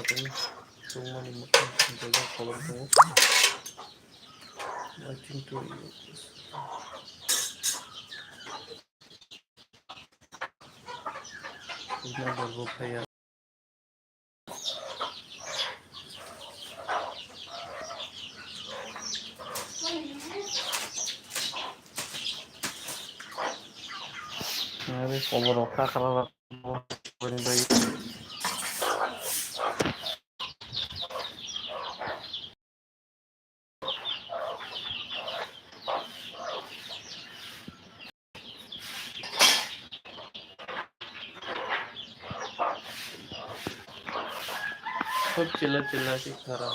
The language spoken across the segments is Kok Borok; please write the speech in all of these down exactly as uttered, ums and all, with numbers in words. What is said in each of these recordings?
Tongmani mwkhang sinjajak kolom tongo. Waiting to Rina borok phaiya. Ari koborok kakhra rok boni bai. Khub chila chila si khara.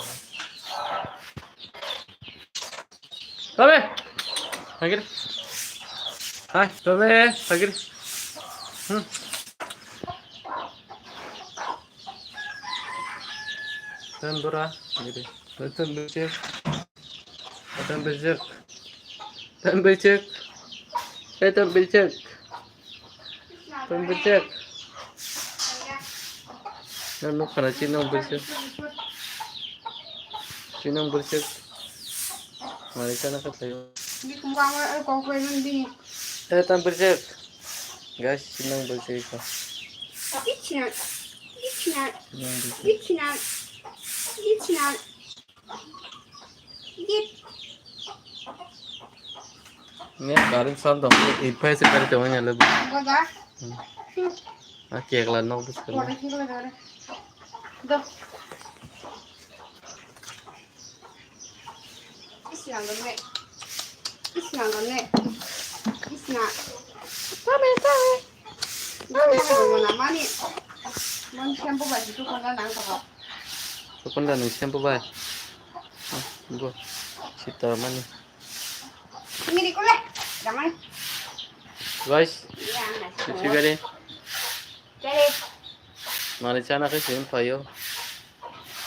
Tabe. Hagir. Hai, tabe. Hagir. Hmm. Tan bura. Gede. Tan bura. Tan bwswk. Tan bwswk. Hei tan bwswk. Tan bwswk. Nang nuk khana chinang bwswk. Chinang bwswk. Mari chana kha thayo. Hei tan bwswk. Guys, chinang bwswk kha. Chinang bwswk. Ne karin sam dong, ipai se kari tawai nyale. Boda. Hmm. A kekla nok bis kala. Boda kekla dare. Do. Isna dong ne. Isna dong ne. Isna. Tame, tame. Mani, mani, mani shampoo bai, itu kona nang kok. Itu kona nang shampoo bai. Ah, gua. Sita mani. Ini di kule, damai. Guys, ya, nasi. Sisi gari. Jadi. Mani chana khe sini payo.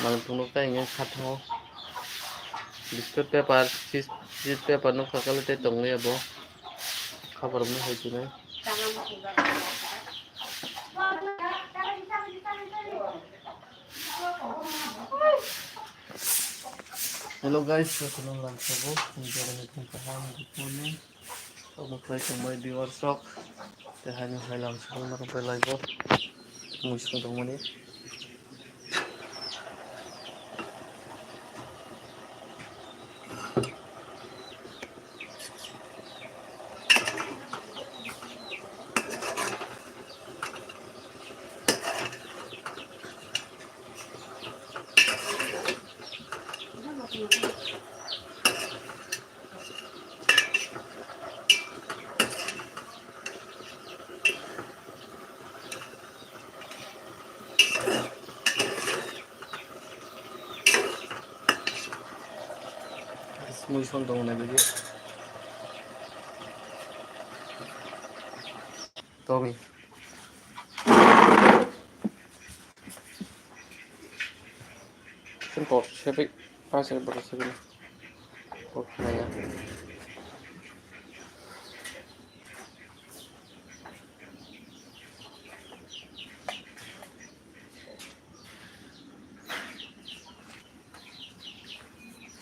Mani phunuk ta ingin khatho. Biscuit paper, cheese, cheese paper nuk sakale te tongli abo. Khabar mani hai tunai. Hello guys, welcome to Lamsabo. Enjoy the meeting for how good morning. Omo khlai tongbai viewers rok. Tei haino hai Lamsabo no rwbai laibo. Muisung tongmani. Muisung tong nai bidi. Tomi. Sini kok sepi, pas sepi baru sepi. Kok naya.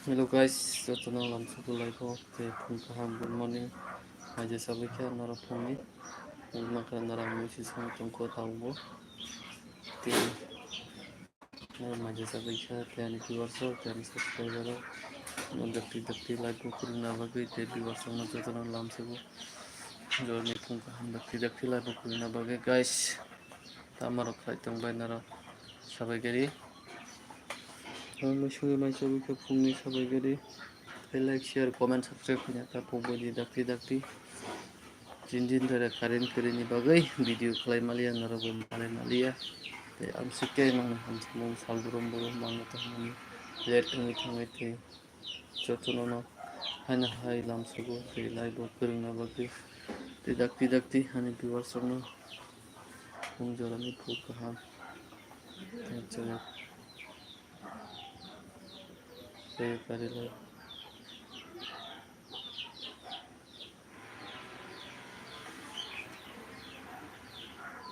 Hello guys, jotono lamsabo laibo, tei phung kaham, good morning. Haja sabai khe norok phungni, nokha norok muisi song tongkho tabukbo. Tei norok haja sabai khe, tei ani viewers rok, tei ani subscriber rok, no dakti dakti laibo kwrwngna bagwi, tei viewers rokno jotono lamsabo. Jorni phung kaham dakti dakti laibo kwrwngna bagwi, guys. Tamo rok khai tong bai norok sabai gari. Ang muisungwi mai chobwi khe phungni sabai gari. Tei like, share, comment, subscribe khaina ta phungbai di dakti dakti. Jin jin dara current kwrwini bagwi video khlai maliya, norok bo malai maliya. Tei amsike nangni hamjakmung sal brum brum manwi tongmani late wngwi thangwi tei. Jotono no haino hai lamsabo tei laibo kwrwngna bagwi tei dakti dakti ani viewers rokno phung jorani phung kaham tei chwng tei kari lai.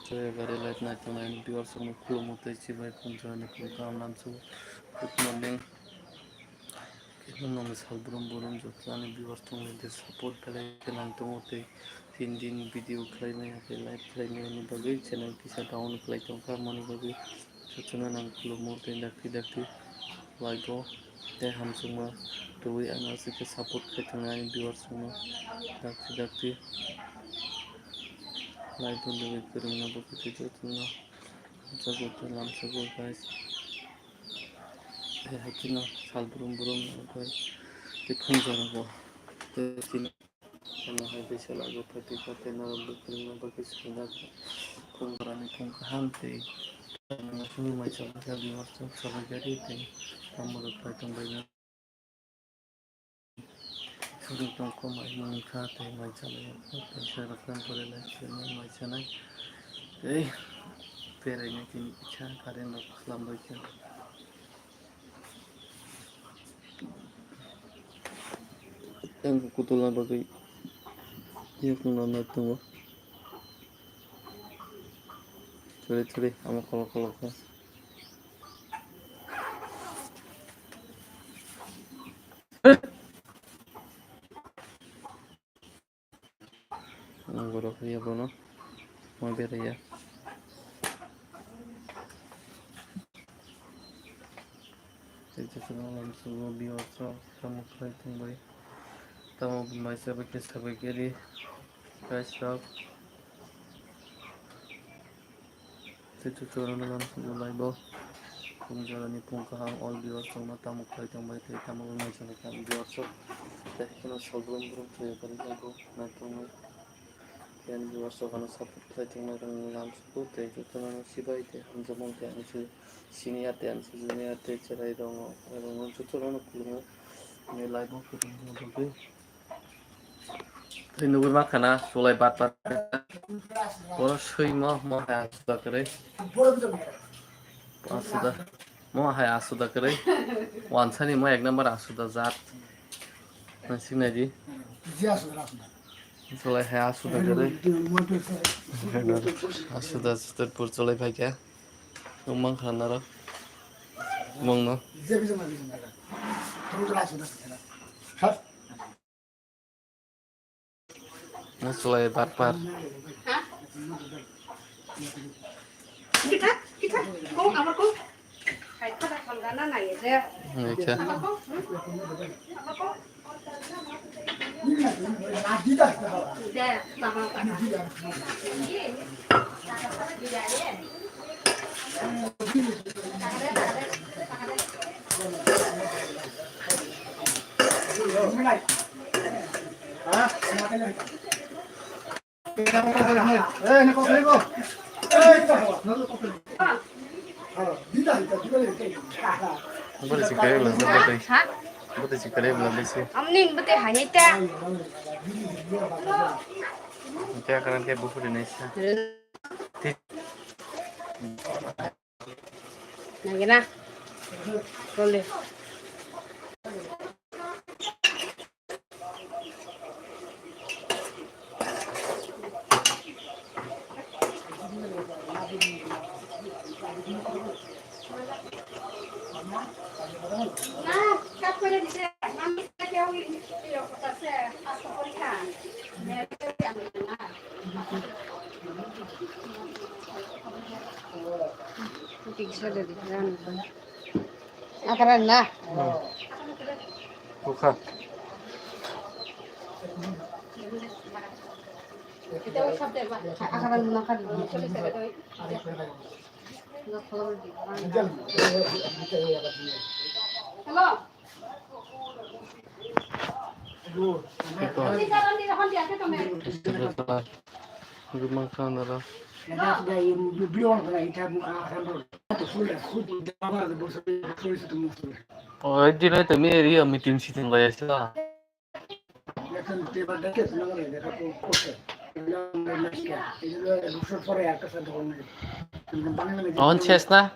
Soyagari live naitongnai ani viewers rokno khulumuk tei chibai phungjani phung kaham lamsao. Good morning. Khe nokni sal brum brum joto ani viewers tongmani tei support belai khe nang tongo tei tin din video khlai maya tei live khlai maya ni bagwi channel kisa down khlai tongkha, moni bagwi jotono nang khulumuk tei dakti dakti. Live o tei hamjakma tubui ano aswk khe support khai tongnai ani viewers rokno dakti dakti. Live o logoi kwrwngno bo kwtwi jotono hamjago tei lamsago guys. Tei hai kheno sal brum brum no bai tei phungjarago tei chini Ano hai bai se lago phaidi kha tei norok bwkhrwngno bagwi swkang jak phung borani phung kaham tei simi mai chwla kha bimarsa chwla gari tei tamo rok bai tong bai na. Suri tong kho mai mung kha tei mai chwla ya kha tei sai rok tong pore lai tei mai chanai tei berai nai tini kisa current rok khwlam bai kha. Yang kutulna bagwi yakungno nai tongo. Churi churi ama kolok kolok khe. Ang borok ya bono ma beraya. Tei jotono lamsao viewers rok tamo khlai tongbai. Tamo maisa bai khe sabai khe ri guys rok. Tei jotono lamsao live o phung jorani phung kaham all viewers rokno tamo khlai tongbai tei tamo bai mai chwla kaham viewers rok. Tei haikhe no sal brum brum thwiya kwrwi naitongo. Yang viewers rok ano support khlai tongmani rang lamsao tei jotono no sibai tei hamjakmung tei ang se senior tei ang se junior tei cherai rok rok jotono no khulumwi ani live o kwrwngna bagwi. Tei nugwi mankha na chwlai bat bat. Bono swimo mo hai asuda kwrwi. Asuda. Mo hai asuda kwrwi. Wansani mo ek number asuda jat. Naisik naidi. Chwlai hai asuda kwrwi. Asuda Chittorpur chwlai phaikha. Nwng mankha naro. Mungno. Musulai barbar. Kita, kita, kau apa kau? Hai, kau dah kalau gana nanya deh. Oke. Apa kau? Hmm? Apa kau? Deh, mama. Bwtwi si kwrwi bwla bwtwi. Ha? Bwtwi si kwrwi bwla bwsi. Amni bwtwi hainai ta. Kya karan kya bufuri naisa. Nagina. Kole. Akaran na. Bukha. Akaran na kali. Hello. Ito. Rumah kamera. Oh, di na tami area meeting sitting kaya sila. On ses na?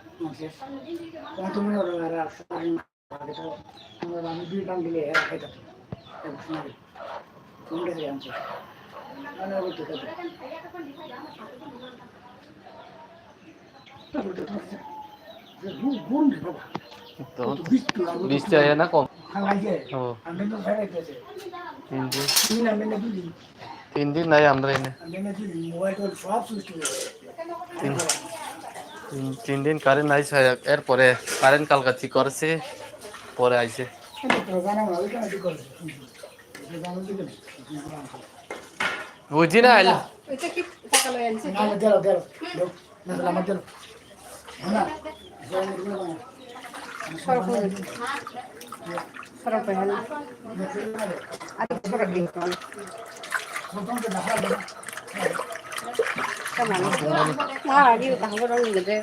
To bisti aya na kom? Oh. Tin din. Tin din nai amra ine. Tin, tin, tin din current nai sa, er pore current kalka thik korse, pore aise. Buji na ailo. Sorok ni. Sorok bai hal. Adi sorok di kon. Kamano. Wah, adi utang borong ni gede.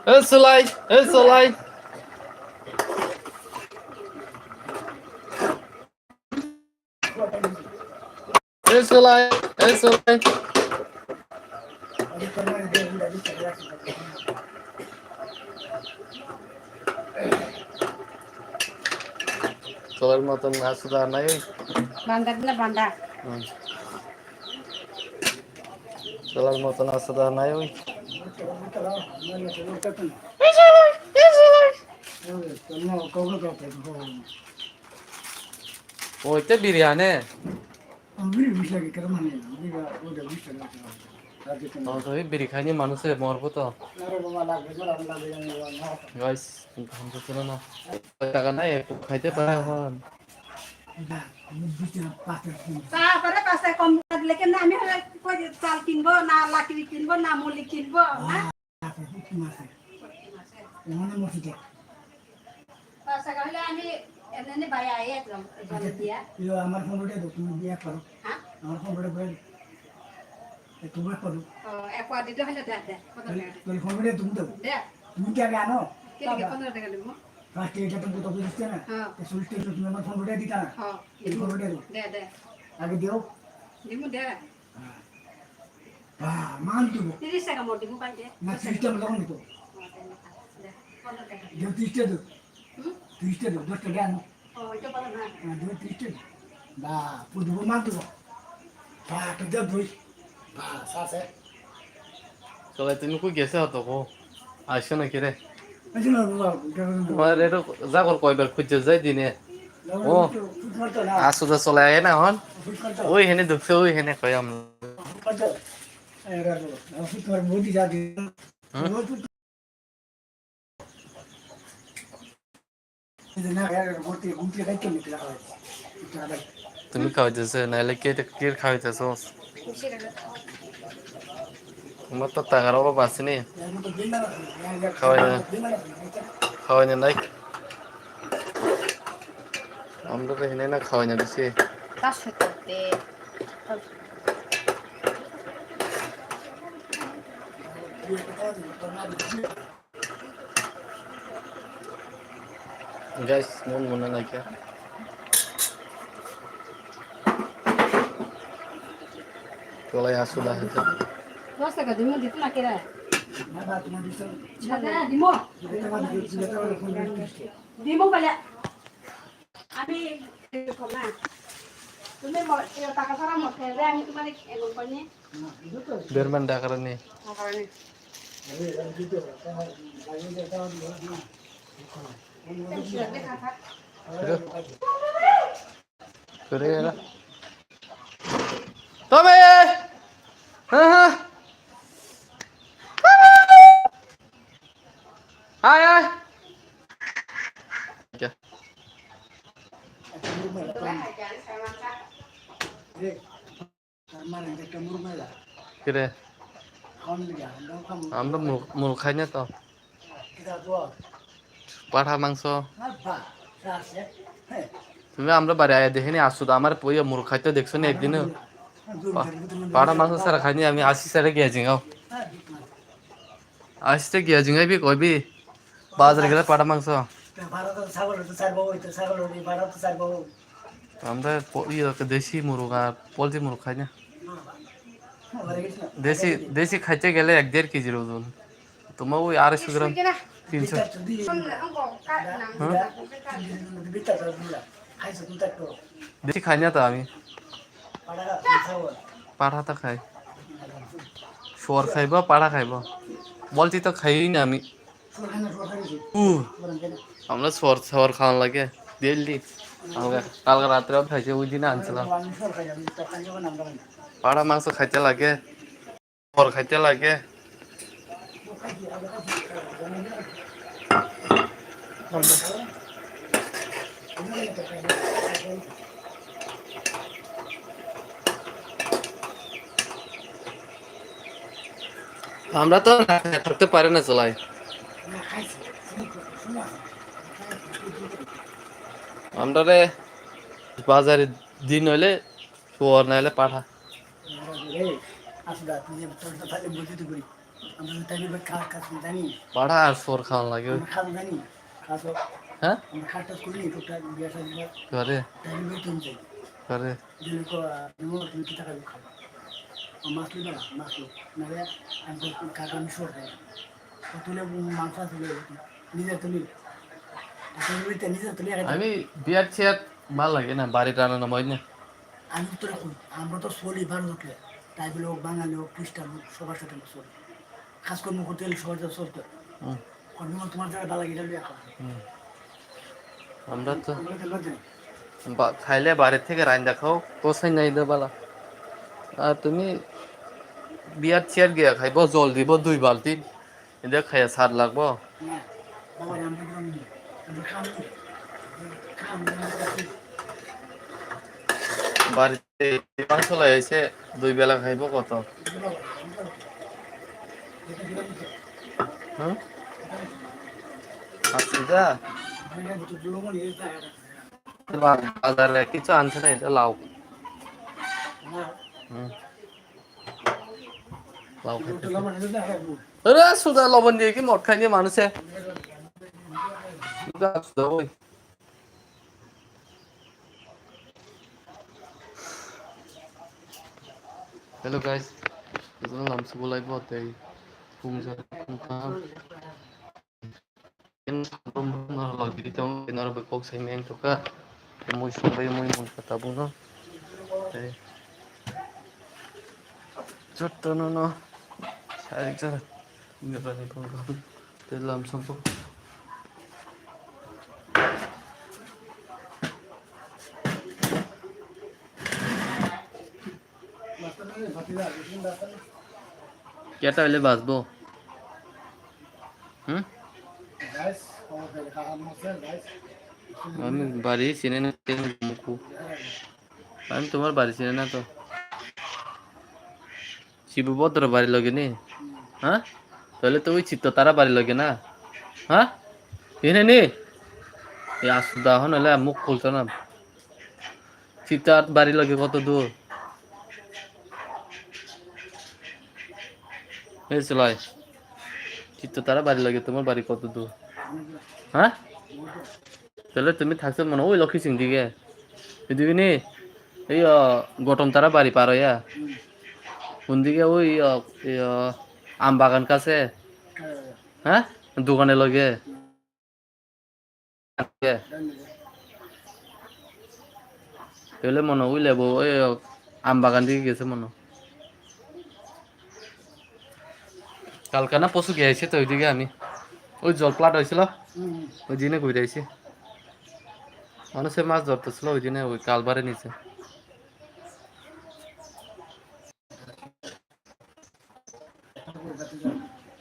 Eh, Sulai, eh, Sulai. Eh, Sulai, eh, Sulai. Solar moton aswk da nai. Banda na banda. Hmm. Solar moton aswk da nai oi. Oi, te biri ane. Tong tong biri khaini manuse morbo to. Guys, hamsa chana na. Taka nai, khaite para hon. Taparpore pasta kom lekhe na ami hole koi chal kinbo, na lakri kinbo, na moli kinbo, na? Pasta kahile ami emne baya ek lam, ek lam dia. Yo, amar phone ude do, tumi biya karo. Ha? Amar phone ude bhai. Ek tumra karo. Oh, ek wa di do hale da, da. Kono da? Tumi phone ude tumi do. Da. Tumi kya gano? Kile ke pondro taka limo? First aid tum to bujhte na? Ha. Te sul te tumi amar phone ude dita na? Ha. Tumi phone ude do. Da, da. Age dio. Dimu da. Ba, man tu bo. Tiris taka mor dimu pai de. Na tiris taka mor dimu. Da, pondro taka. Yo tiris taka do. Hmm? Tiris taka do, dos taka ano. Oh, itu pala na. Na do tiris taka. Ba, pu dimu man tu bo. Ba, tu da bui. Ba, sa se. Kalai tini ku gese hoto ko. Aisho na kire. Aisho na ruwa. Mare ro jagor koi ber khujje jai dine. Oh. Asu da solai na hon. Oi hene dukse oi hene koyam. Tumi khawaitase, naile ke, ke khawaitase. Mo to tangar oro basini. Khawaina, khawaina nai. Amdo ke hinai na khawaina bisi. Guys, mon mona naikha. Tolai asula hita. Dos taka dimo, dito na kira. Dimo. Dimo pala. Ami, koma. Tumi mo, taka sara mo, kaya, ami tumare, emon koni. Berman dakarani. Dakarani. Kore era. Tome! Ha ha. Hai hai. Ya. Kire? Amra mul-, mul khaina to. Patha mangso. Tumi amra bari aya dekhini asu da amar poyo mul khaito dekhso ni ekdino. Pa-, patha mangso sara khaini ami asi sara giya jingao. Asi te giya jingai bi koi bi. Bazar gele patha mangso. Bharat to sagol to sarbo, to sagol ni Bharat to sarbo. Amra po-, iyo ke desi muruk ar poultry muruk khai na. Desi, desi khaite gele ek der kg ojon. Toma ui arai sukram. Tinso. Huh? Bisi khai na to ami. Patha ta khai. Suar khaibo, patha khaibo. Bolti to khai na ami. U. Amra suar, suar khan lage. Daily. Amra kalga ratre khaise ui din anchla. Patha mangso khaite lage. Hor khaite lage. আমরা তো না খেয়ে থাকতে পারি না চলাই। আমরা রে বাজারে দিন হইলে শুয়ার না হইলে পাঠা। Ei, asda, tini yang betul-betul tak lembut itu, Guri. Ambil tadi buat khas, khas tani. Bada ar sor khan lagi. Ambil khas tani. Khas. Ha? Ambil khas tas kuli itu tak biasa juga. Kare. Tadi buat tunjuk. Kare. Jadi ko, nunggu tuni kita kalau khas. Mas lu dah, mas lu. Naya, ambil kagam sor deh. Tuli mangsa tuli. Nija tuli. Tuli te nija tuli. আমি বিয়ার চেয়ার ভালো লাগে না, বাড়ির রান্না না মজা না। আমি তো এরকম, আমরা তো চলি ভারত লোকে, তাই বলে ও বাঙালি হোক, খ্রিস্টান হোক, সবার সাথে আমরা চলি। খাস করে মুখর তেল সবার সাথে চলতে হবে। হুম। কর্মীমন তোমার জায়গায় দালালি এটা লইয়া খাবে। হুম। আমরা তো আমরা তো লজ্জা নেই। বা-, খাইলে বাইরে থেকে রান্না খাও, তো সেই নাই দে বালা। আর তুমি বিয়ার চেয়ার গিয়া খাইবো, জল দিব দুই বালতি। India khaya sat lakh bo. Barite mangso lai aise dui bela khaibo koto. Hmm? Asida. Bazar e kichu anse na, eta lao. Hmm. Lao khai. Ore suda lobon diye ki mot khai diye manuse. Suda suda oi. Hello guys. Ito na lamsu bolai bo tei. Pungsa pungka. Norok logiri tongo, norok bai kok sai meng tongkha. Mui songbai mui mungkha tabukno. Tei jotono no sarik jora. Tei lamsongkho. Keta hoile bachbo? Hmm? Ami bari sini na, muku. Ami tomar bari sini na to. Sibu bodro bari loge ni? Ha? Toile to ui chitto tara bari loge na? Ha? Ini ni? Ya sudah, hon le muk khulto na. Chitar bari loge koto dur? Ei chwlai. Chittotara bari loge tomar bari koto dur? Ha? Tole tumi thakse mono oi lokhi sing dige. Idigini ei o Gotom Tara bari paro ya. Hundige oi o, o Am Bagan kase. Ha? Dogane loge. Tole mono ui lebo oi Am Bagan dige gese mono. Kalkana posu gei se to dige ami. Oi jol plat hoisilo. Oi dine gui raise. Manu se mas jor to silo oi dine oi kalbare nise.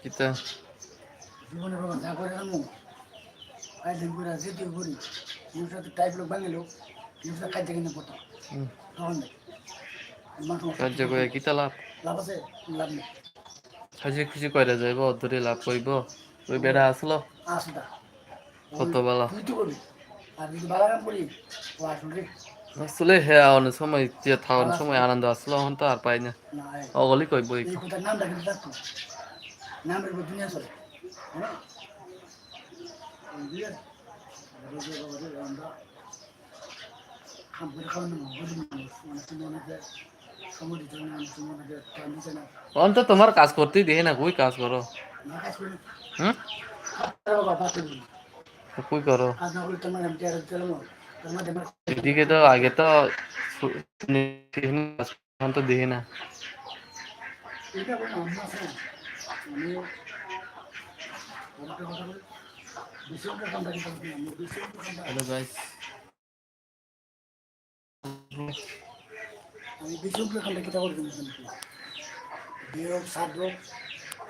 Kita. Jibone baba, ja gore amo. Ai din gore, je din gore. Yung sa type log bangilo. Yung sa kajja gini poto. Hmm. Tohon de. Mas mo. Kajja goya kita lab? Lab ase, lab ni. Haji khuji koira jaibo, duri lab koibo. Oi beda aslo. Asda. Koto bala. Tuitu kori. Ar jodi bala kam kori, o asol re. Asole he aon somoi, je thaon somoi anando aslo hon to ar pai na. Na, eh. Ogoli koi boi. Ei kota nam rakhi thak tu. Nam rakhi dunia sole. Hai na? Ei dunia. Ham kore khawan mo, bujhi mo, mo, mo, mo, mo. অন্ত তোমার কাজ করতেই দেখি না, কই কাজ করো? হুম? তো কই করো? এদিকে তো আগে তো সু-, শুনি, এখন তো দেখি না। Hello guys. আমি বেশি উপরে খান্ডা কিতা করে দিন কিন্তু। বিয়োগ, সাত যোগ,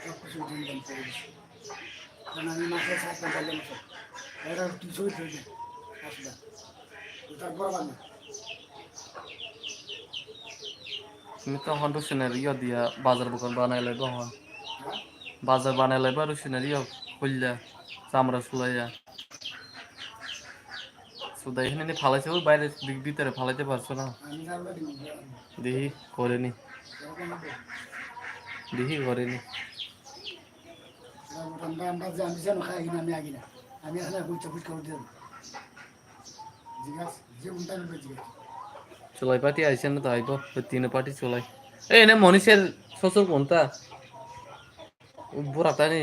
সব কিছু দিন দিন করে দিছি। কারণ আমি মাসে সাত পাঁচ হাজার মতো। এটা তুই ছবি তুলে দে। আসলে। তার বড় বানা। তুমি তো হন রুশনের ইয়া দিয়া বাজার বকর বানাই লাইবা হন। হ্যাঁ? বাজার বানাই লাইবা রুশনের ইয়া খুললা, চামড়া সুলাইয়া। সুদা এখানে নিয়ে ফালাইছে, ওই বাইরে ভি-, ভিতরে ফালাইতে পারছো না। দেখি করেনি। দেখি করেনি। চুলাই পার্টি আইছে না তো আইবো, ওই তিন পার্টি চুলাই। এই এনে মনীষের শ্বশুর কোনটা? বুড়া তানি।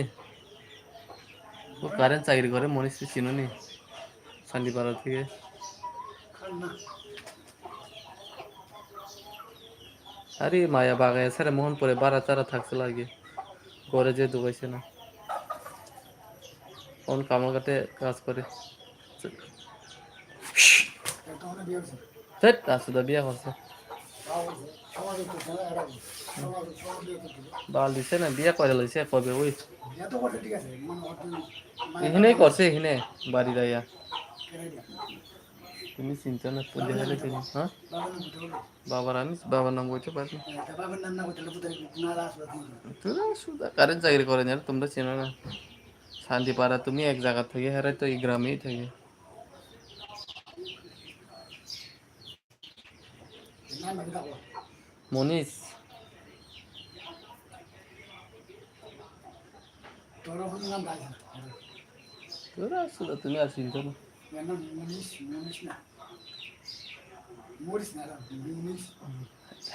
ও কারেন্ট চাকরি করে, মনীষ চিনো নি? শান্তিপাড়া থেকে। আরে মায়া বাগায় সারে মোহনপুরে বারা চারা থাকছে লাগে। ঘরে যে ঢুকাইছে না। কোন কামারঘাটে কাজ করে? ধ্যাৎ, আসুদা বিয়া করছে। বাল দিছে না, বিয়া করে লইছে কবে ওই। এখানেই করছে, এখানে বাড়ি যাইয়া। তুমি চিন্তা না, কোন জায়গায় তুমি, হ্যাঁ? বাবার আমি, বাবার নাম বলতে পারি না। তোরা সুদা কারেন্ট চাকরি করে না, তোমরা চেনো না। শান্তিপাড়া তুমি এক জায়গা থেকে, হেরাই তো এই গ্রামেই থাকে। মনীষ। তোরা সুদা তুমি আর চিনছো না।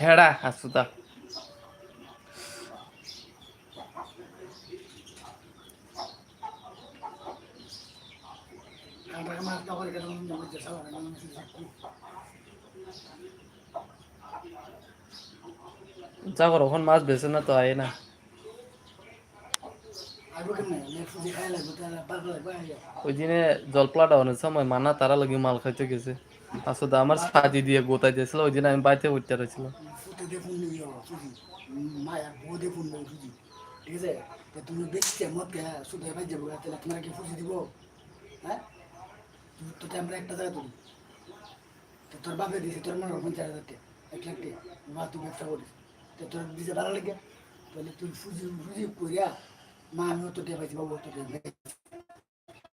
হেড়া Asuda. Jagor okhon mas bese na to aye na. Oidine jolpla da ono somoi mana tara logi mal khaito gese. Asode amar sadi diye gotai diyesil, oidine ami baite utte roisil. ঠিক আছে? তো তুমি বেচছে মদ খেয়ে শুধু এবার যাবো, তাহলে তোমার কি ফুসি দিব? হ্যাঁ? তো, তো আমরা একটা জায়গা তুলি। তো তোর বাপে দিছে তোর মনে হয় পঞ্চাশ হাজার টাকা, এক লাখ টাকা, মা তুই ব্যবসা করিস। তো তোর দিছে ভাড়া লেগে, তাহলে তুই ফুসি, ফুসি করিয়া, মা আমিও তো দেবাইছি, বাবু তো দেবাইছি।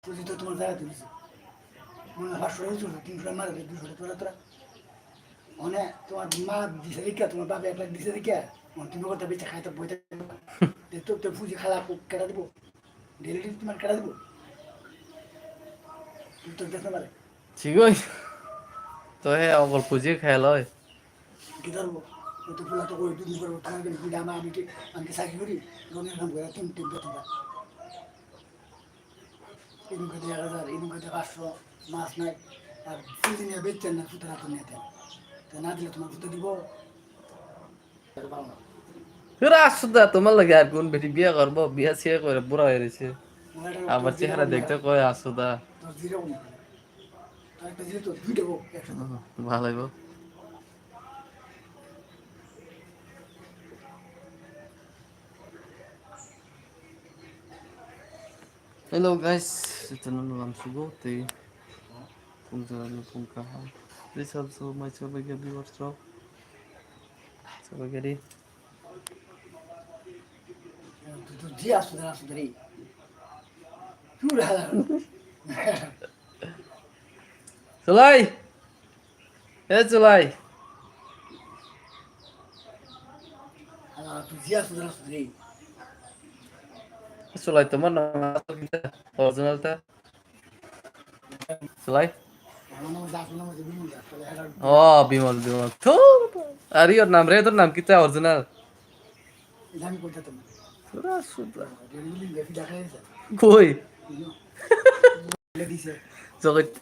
বুঝি তো তোমার জায়গা তুলছি। মনে হয় পাঁচশো টাকা তুলছো, তিনশো টাকা মারা যায়, দুশো টাকা তোরা তোরা। মানে তোমার মা দিছে দেখিয়া, তোমার বাবা এক লাখ দিছে দেখিয়া, মানে তুমি ওটা বেচে খাইতে বইতে পারবে। তো, তো, তো ফুজি খালা কেটা দিব? ডেলি তোমার কেটা দিব? তুমি তো দেখতে পারে। ঠিক আছে। তো হে অকল ফুজি খাইল হয়। কি ধরবো? ও তো ফুলা তো করে দুদিন পরে তোমার গেলে বুঝে আমার আমি কি, আমি কি চাকরি করি? রঙের কাম করে তিন, তিন বেতন পায়। ইনুকে দেড় হাজার, ইনুকে দেড় পাঁচশো, মাছ নাই। আর ফুজি নিয়ে বেচছেন না, ফুটার হাতে নিয়ে দেন। তো না দিলে তোমার ফুটে দিব। তোরা আসুদা, তোমার লাগে আর কোন বেটি বিয়া করবো? বিয়া ছিয়া করে বুড়া হয়ে রয়েছে। আমার চেহারা দেখতে কয় আসুদা। তোর জিরো কোন? তোর একটা জিরো তো দুইটা হোক, একসাথে। হুম, ভালো হইব। Hello guys, ito na naman sugo, te kung saan yung kung kaha. Please also my channel, viewers, bro. Sabagari. Tutu dia sudara sudari. Tutu. Sulai. এ চুলাই। আহ, তুই জিয়া সুদরা সুদরি। চুলাই, তোমার নাম আসল কিতা? Original টা? চুলাই? Oh, Bimal, Bimal. Thuu, are your name, re, tor naam kita original? Pura sudra. Koi? Jogot.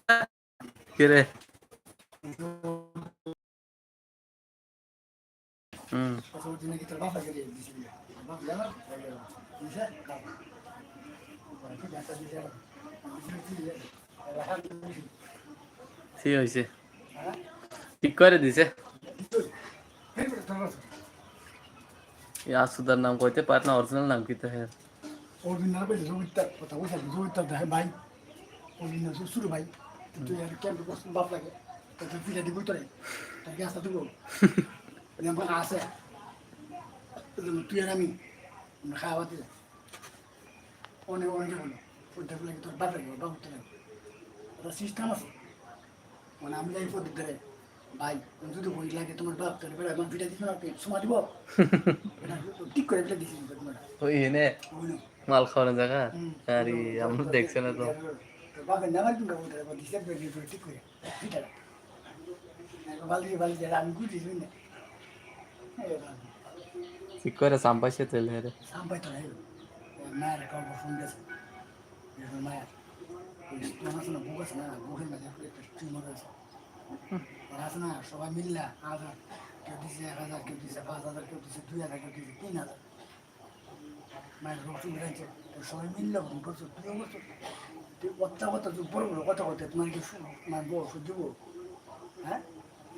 Kere. Hmm. Thik hoise. Thik kore dise. Ya, sudar naam koite parna, original naam kita hai? Original bai Rohit ta, kotha koisa Rohit ta dahai bai. Original su suru bai. Tu yar kem ko bap lage. Ta tu pila di butore. Ta gas ta tu go. Yang ba ase. Tu yar ami. Na khawa ti. One one ke bolo. Pun ta lagi tor bap lage, bap lage. Ora system ase. Mane ami jai photo dere, bhai, ami jodi boi lage tomar bap, tole bera man video dito na, ke suma dibo? Thik kore video disi tomar. O ine. Oino. Mal khawna jaga. Hmm. Ari, amro dekhse na to. To bap na mar tunga bole, bap dise video thik kore. Video. Bali bali jara ami gudi june. Thik kore sampai se tele re. Sampai tole. Mara ka phone des. Maya. Mama sana buka sana buka na jaku itu cuma rasa. Rasa na soba milla ada. Kau dise ek hajar, kau dise paanch hajar, kau dise dui hajar, kau dise tin hajar. Maya rok tu berani tu. Soba milla buka tu dui buka tu. Di otta otta tu bor bor otta otta tu mari ke su man bo su jubo. Ha?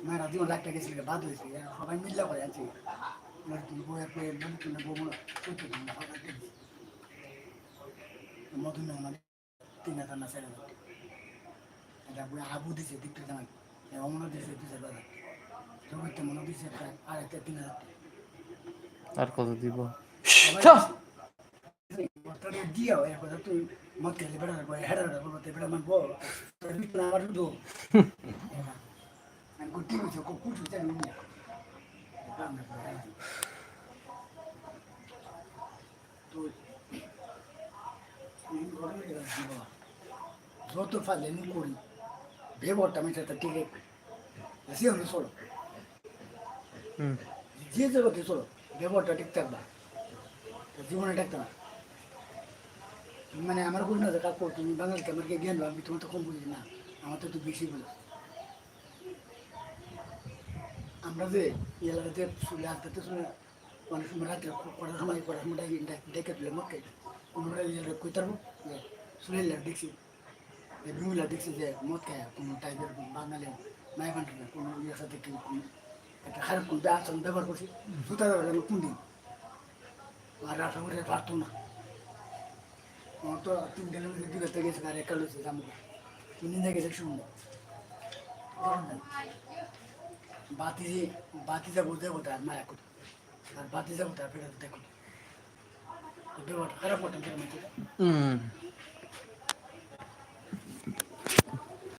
Maya rati mo lakh taka sila bad hoise. Soba milla ko yanti. Mari tu bo ya pe mari tu na bo mo. Tu tu na pa ka. Modu nang mani tin hajar na sera. Ada bui abu dise dik tu jangan. Ya omono dise tu sera. Jogo te mono dise ka are te tin hajar. Ar koto dibo? Tha! Motor dia ya kota tu mot kali bera ko hera ko te bera man bo. Tapi na mar do. Ang ko dibo ko kuchu te nungya. Joto phaleni kori, bebor tamai tata tike, asi hone solo. Hmm. Je jaga te solo, bebor ta thik thak ba, ta jibone thak thak. Mane amar kori na jaga ko tumi Bangal ke amar ke gyan ba, ami tomar to kom bujhi na, amar to tu besi bujho. Amra je, yela je sule arte to sule, Mane sumra te kora samai kora sumra dai dai dai ke le mot ke. Kunura le le kuitar bu. Sule le diksi. Le bru le diksi je mot ke kun tai ber kun ba na le. Mai ban le kun ya sa te kin kun. Eta har kun da san da bar ko si. Suta da le kun din. Mara sa ure pa tu na. Mo to tin de le de de ke sa re kalu se samu. Kun din de ke se shum. Bati bati da bu de bu da ma ya ku. Ar bati jabo ta pera dekho. Bebota kharap motom kore mati. Hmm.